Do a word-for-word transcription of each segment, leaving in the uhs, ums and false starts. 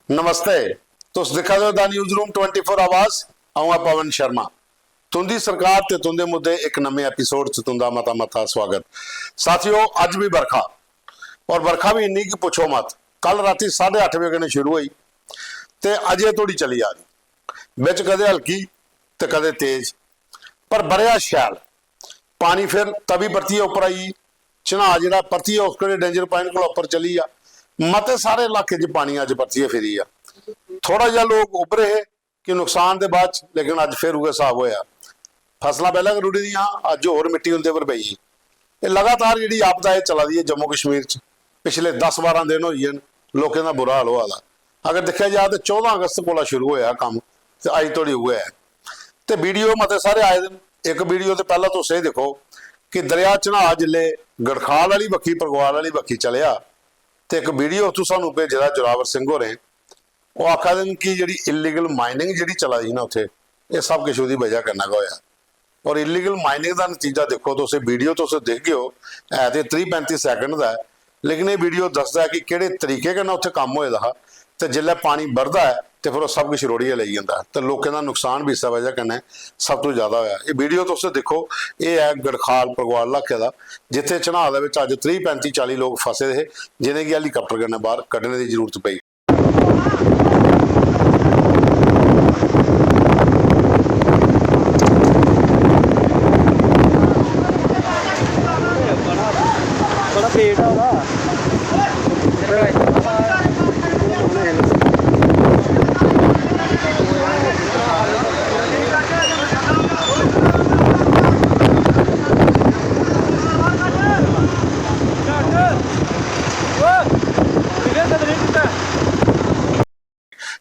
नमस्ते, तुस दिक्खा दे ओ the news room twenty four आवाज। अ'ऊं आं पवन शर्मा। तुं'दी सरकार ते तुं'दे मुद्दे इक नमें एपिसोड च तुं'दा मता मता स्वागत। साथियो, अज्ज बी बरखा, और बरखा बी इन्नी कि पुच्छो मत। कल रातीं साढ़े अट्ठ बजे कन्नै शुरू होई ते अजें धोड़ी चली आ दी, बिच कदें हल्की ते कदें तेज, पर बरेआ शैल। पानी फिर तवी परतियै उप्पर आई, चन्हां जेह्ड़ा परतियै उस केह्ड़े डेंजर प्वाइंट कोला उप्पर चली गेआ। मते सारे इलाके च पानी अज्ज परतियै फिरी गेआ। थोड़ा जेहा लोक उब्भरे हे कि नुकसान दे बाद च, लेकिन अज्ज फिर उ'ऐ स्हाब होएआ। फसलां पैह्लें गै रुढ़ी दियां, अज्ज होर मिट्टी उं'दे पर पेई गेई। एह् लगातार जेह्ड़ी आपदा एह् चला दी ऐ जम्मू कश्मीर च, पिछले दस बारां दिन होई गे न, लोकें दा बुरा हाल होआ दा। अगर दिक्खेआ जा ते चौदां अगस्त कोला शुरू होएआ कम्म ते अज्ज धोड़ी उ'ऐ ऐ। ते वीडियो मते सारे आए दे न। इक वीडियो ते पैह्ला तुस एह् दिक्खो कि दरेआ चन्हां जिसलै गड़खाल आह्ली बक्खी, परगवाल आह्ली बक्खी चलेआ, ते इक वीडियो उत्थूं सानूं भेजे दा जोरावर सिंह होरें। ओह् आखा दे न कि जेह्ड़ी इलीगल माइनिंग जेह्ड़ी चला दी ना उत्थै, एह् सब किश ओह्दी बजह कन्नै गै होएआ। और इलीगल माइनिंग दा नतीजा दिक्खो तुस, एह् वीडियो तुस दिखगे ओ, है ते त्रीह् पैंती सैकंड दा ऐ, लेकिन एह् वीडियो दसदा ऐ कि केह्ड़े तरीके कन्नै उत्थै कम्म होए दा हा, ते जिसलै पानी बरदा ऐ ते फिर ओह् सब किश रोढ़ियै लेई जंदा ऐ, ते लोकें दा नुकसान बी इस्सै बजह कन्नै सब तों ज्यादा होएआ। एह् वीडियो तुस दिक्खो, एह् ऐ गड़खाल परगवाल इलाके दा, जित्थै चन्हां दे बिच अज्ज त्रीह् पैंती चाली लोक फसे दे हे, जिनेंगी हेलीकाप्टर कन्नै बाहर कड्ढने दी जरूरत पेई। बड़ा पेट आ ओह्दा।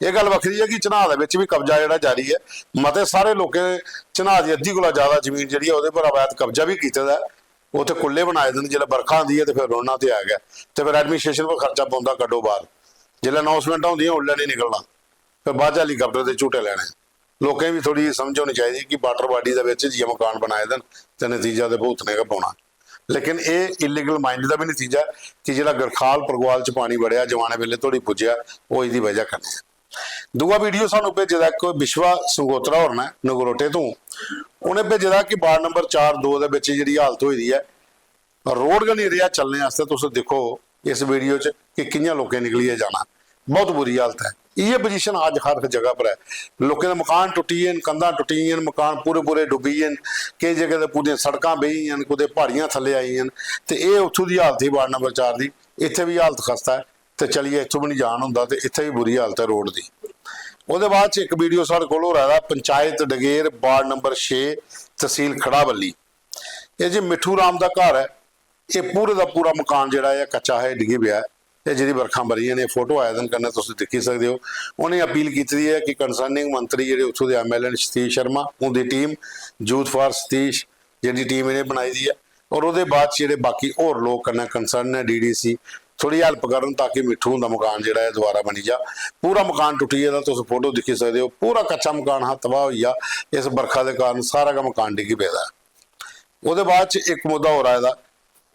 एह् गल्ल बक्खरी ऐ कि चन्हां दे बिच बी कब्जा जेह्ड़ा जारी ऐ। मते सारे लोकें चन्हां दी अद्धी कोला ज्यादा जमीन जेह्ड़ी ऐ ओह्दे पर अवैध कब्जा बी कीते दा ऐ। उत्थै कुल्ले बनाए दे न, जिसलै बरखा आंदी ऐ ते फिर रुढ़ना ते है गै, ते फिर एडमिनिस्ट्रेशन पर खर्चा पौंदा, कड्ढो बाहर। जिसलै अनाउंसमेंटां होंदियां उसलै नेईं निकलना, फिर बाद च हेलीकाप्टर दे झूटे लैने। लोकें गी बी थोह्ड़ी समझ होनी चाहिदी कि वाटर बाडी दे बिच जाइयै मकान बनाए दे न ते नतीजा ते भुगतने गै पौना। लेकिन एह् इलीगल माइनिंग दा बी नतीजा ऐ कि जेह्ड़ा गड़खाल परगवाल च पानी बड़ेआ, जमाने बेल्ले धोड़ी पुज्जेआ, ओह् एह्दी बजह कन्नै ऐ। दूआ वीडियो सानूं भेजे दा इक विश्वा संगोत्रा होर ने नगरोटे तों। उ'नें भेजे दा कि वार्ड नंबर चार दो दे बिच जेह्ड़ी हालत होई दी ऐ, रोड गै निं रेहा चलने आस्तै। तुस दिक्खो इस वीडियो च कि कि'यां लोकें निकलियै जाना, बहुत बुरी हालत ऐ। इ'यै पोजीशन अज्ज हर जगह पर ऐ। लोकें दे मकान टुट्टी गे न, कंधां टुट्टी गेइयां न, मकान पूरे पूरे डुब्बी गे न, केईं जगह ते पूरियां सड़कां बेही गेइयां न, कुतै प्हाड़ियां थल्ले आई गेइयां न। ते एह् उत्थूं दी हालत ही वार्ड नंबर चार दी। इत्थै बी हालत खस्ता ऐ, ते चलियै इत्थूं बी निं जान होंदा, ते इत्थै बी बुरी हालत ऐ रोड दी। ओह्दे बाद च इक वीडियो साढ़े कोल होर आए दा, पंचायत डगेर, वार्ड नंबर छे, तहसील खड़ाबल्ली। एह् जे मिट्ठू राम दा घर ऐ, एह् पूरे दा पूरा मकान जेह्ड़ा ऐ कच्चा हा, एह् डिग्गी पेआ ऐ। एह् जेह्ड़ी बरखां बरियां ने, फोटो आए दे न कन्नै, तुस दिक्खी सकदे ओ। उ'नें अपील कीती दी ऐ कि कंसर्निंग मंत्री जेह्ड़े उत्थूं दे एमएलए न सतीश शर्मा, उं'दी टीम, यूथ फॉर सतीश जेह्ड़ी टीम इ'नें बनाई दी ऐ, और ओह्दे बाद च जेह्ड़े बाकी होर लोक कन्नै कंसर्न न, डीडीसी, थोह्ड़ी हेल्प करन ताकि मिट्ठू हुंदा मकान जेह्ड़ा ऐ दोबारा बनी जा। पूरा मकान टुट्टी गेदा, तुस फोटो दिक्खी सकदे ओ, पूरा कच्चा मकान हा, तबाह होई गेआ। इस बरखा दे कारण सारा गै मकान डिग्गी पेदा ऐ। ओह्दे बाद च इक मुद्दा होर आए दा,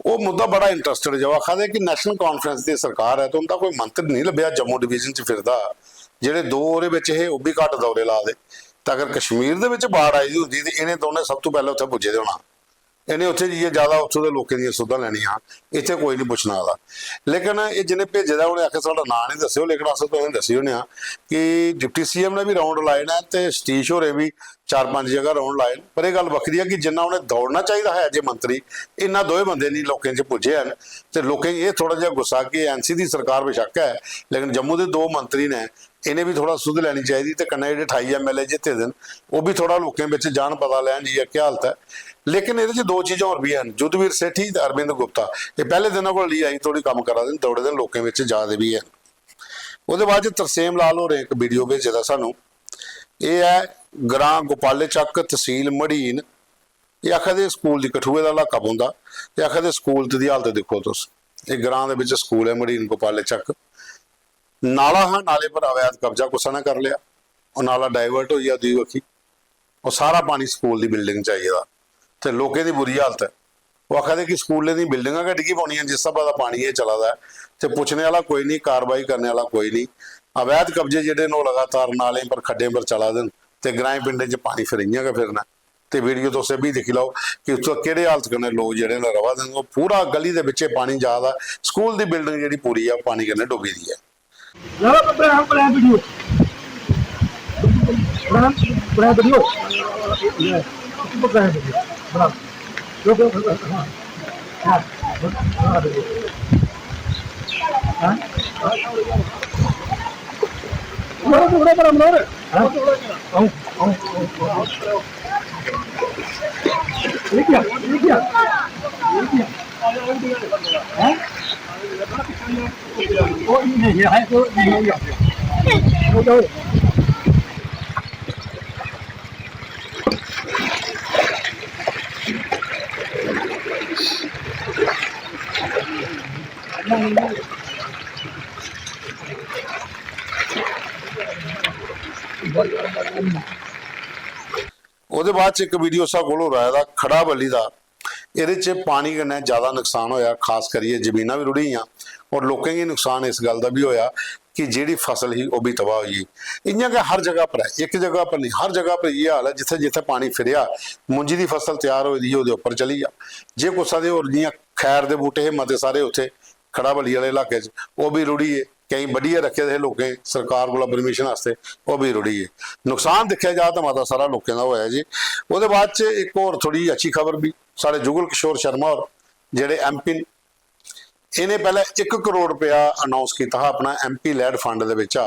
ओह् मुद्दा बड़ा इंटरेस्टेड ऐ। ओह् आखा दे कि नेशनल कॉन्फ्रेंस दी सरकार ऐ ते उं'दा कोई मंत्री निं लब्भेआ जम्मू डिवीजन च फिरदा, जेह्ड़े दो ओह्दे बिच हे ओह् बी घट्ट दौरे ला दे। ते अगर कश्मीर दे बिच बाढ़ आई दी होंदी ते इ'नें दौनें सब तों पैह्लें उत्थै पुज्जे दे होना। इ'नें उत्थै जाइयै ज्यादा उत्थूं दे लोकें दियां सुधां लैनियां हियां, इत्थै कोई निं पुच्छने आह्ला। लेकिन एह् जि'नें भेजे दा उ'नें आखेआ साढ़ा नांऽ निं दस्सेओ, लेकिन अस तुसेंगी दस्सी ओड़ने आं कि डिप्टी सीएम ने बी राउंड लाए न ते सतीश होरें बी चार पंज जगह राउंड लाए न। पर एह् गल्ल बक्खरी ऐ कि जिन्ना उ'नें दौड़ना चाहिदा हा एज ए मंत्री, इन्ना दोए बंदे निं लोकें च पुज्जे हैन। ते लोकें गी एह् थोह्ड़ा जेहा गुस्सा कि एनसी दी सरकार बेशक्क ऐ, लेकिन जम्मू दे दो मंत्री न, इ'नें बी थोह्ड़ा सुध लैनी चाहिदी। ते कन्नै जेह्ड़े ठाई एमएलए जित्ते दे न, ओह् बी थोह्ड़ा लोकें बिच जान, पता लैन जाइयै केह् हालत ऐ। लेकिन एह्दे च दो चीजां होर बी हैन, युद्धवीर सेठी ते अरविंद गुप्ता। एह् पैह्ले दिनां कोला लेइयै अजें धोड़ी कम्म करा दे न, दौड़े दे न, लोकें बिच जा दे बी हैन। ओह्दे बाद च तरसेम लाल होरें इक वीडियो भेजे दा सानूं। एह् ऐ ग्रां गोपाले चक, तसील मड़ीन। एह् आखा दे स्कूल दी, कठुए दा इलाका पौंदा। एह् आखा दे स्कूल दी हालत दिक्खो तुस। एह् ग्रां दे बिच स्कूल ऐ मड़ीन गोपाले चक। नाला हा, नाले पर अवैध कब्जा कुसै ने कर लेआ, ओह् नाला डाइवर्ट होई गेआ दूई बक्खी। ओह् सारा पानी स्कूल दी बिल्डिंग च आई गेदा ते लोकें दी बुरी हालत ऐ। ओह् आखा दे कि स्कूलें दी बिल्डिंगां गै डिग्गी पौनियां जिस स्हाबै दा पानी एह् चला दा ऐ, ते पुच्छने आह्ला कोई निं, कार्रवाई करने आह्ला कोई निं। अवैध कब्जे जेह्ड़े न, ओह् लगातार नालें पर, खड्डें पर चला दे न ते ग्राएं पिंडें च पानी फिर इ'यां गै फिरना ऐ। ते वीडियो तुस एह् बी दिक्खी लैओ कि उत्थुं केह्ड़े हालत कन्नै लोक जेह्ड़े न, र'वा दे न। ओह् पूरा गली दे बिच्चे पानी जा दा, स्कूल दी बिल्डिंग जेह्ड़ी पूरी ऐ, ओह् पानी कन्नै डुब्बी दी ऐ। ओह्दे बाद च इक वीडियो साढ़े कोल होर आए दा खड़ा बल्ली दा। एह्दे च पानी कन्नै ज्यादा नुकसान होया, खास करियै जमीनां बी रुढ़ी गेइयां और लोकें गी नुकसान इस गल्ल दा बी होया कि जेह्ड़ी फसल ही, ओह् बी तबाह होई गेई। इ'यां गै हर जगह पर ऐ, इक जगह पर नेईं, हर जगह पर इ'यै हाल ऐ। जित्थै जित्थै पानी फिरेआ, मुंजी दी फसल त्यार होई दी ही, ओह्दे उप्पर चली गेआ। जे कुसै दे होर जि'यां खैर दे बूह्टे हे मते सारे उत्थै खड़ा बल्ली आह्ले इलाके च, ओह् बी रुढ़ी गे। केईं बड्ढियै रक्खे दे हे लोकें सरकार कोला परमिशन आस्तै, ओह् बी रुढ़ी गे। नुकसान दिक्खेआ जा तां मता सारा लोकें दा होआ ऐ जी। ओह्दे बाद च इक होर थोह्ड़ी अच्छी खबर बी, साढ़े जुगल किशोर शर्मा होर जेह्ड़े एमपी न, इ'नें पैह्लें इक करोड़ रपेआ अनाउंस कीता हा अपना एमपी लैड फंड दे बिच्चा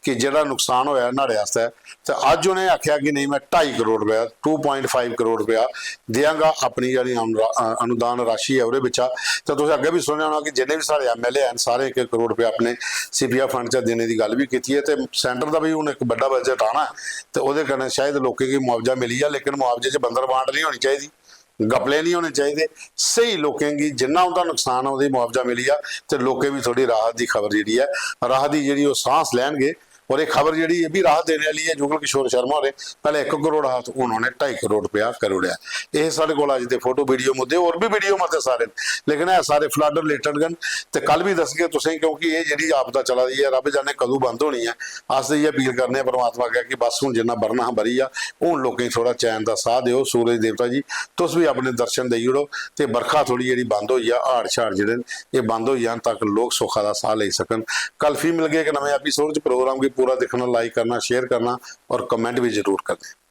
कि जेह्ड़ा नुकसान होआ न्हाड़े आस्तै, ते अज्ज उ'नें आखेआ कि नेईं, में ढाई करोड़ रपेआ, टू प्वाइंट फाइव करोड़ रपेआ देआंगा अपनी जेह्ड़ी अनु-, अ, अनुदान राशि ऐ ओह्दे बिच्चा। ते तुसें अग्गें बी सुनेआ होना कि जिन्ने बी साढ़े एमएलए हैन, सारे इक इक करोड़ रपेआ अपने सीपीएफ फंड चा देने दी गल्ल बी कीती ऐ। ते सेंटर दा बी हून इक बड्डा बजट आना ऐ, ते ओह्दे कन्नै शायद लोकें गी मुआवजा मिली जा, लेकिन मुआवजे च बंदर बांट निं होनी चाहिदी, गपले निं होने चाहिदे। स्हेई लोकें गी जिन्ना उं'दा नुकसान ऐ, ओह्दी मुआवजा मिली जा, ते लोकें बी थोह्ड़ी राहत दी खबर जेह्ड़ी ऐ, राहत दी जेह्ड़ी ओह् सांस लैनगे। और एह् खबर जेह्ड़ी, एह् बी राहत देने आह्ली ऐ। जुगल किशोर शर्मा होरें पैह्लें इक करोड़ हा, ते हून उ'नें ढाई करोड़ रपेआ करी ओड़ेआ। एह् साढ़े कोल अज्ज दे फोटो, वीडियो मुद्दे, होर बी वीडियो मते सारे न, लेकिन एह् सारे फ्लड रिलेटेड गै न। ते कल बी दसगे तुसें, क्योंकि एह् जेह्ड़ी आपदा चला दी ऐ, रब जाने कदूं बंद होनी ऐ। अस इ'यै अपील करने आं परमात्मा अग्गें कि बस हून जिन्ना बरना हा बरी गेआ, हून लोकें गी थोह्ड़ा चैन दा साह् देओ। सूरज देवता जी, तुस बी अपने दर्शन देई ओड़ो ते बरखा थोह्ड़ी जेह्ड़ी बंद होई जा, हाड़ शाड़ जेह्ड़े न, एह् बंद होई जान, ताकि लोक सुखा दा साह् लेई सकन। कल फ्ही मिलगे इक नमें एपिसोड च। प्रोग्राम गी पूरा दिक्खना, लाइक करना, शेयर करना और कमेंट बी जरूर करना।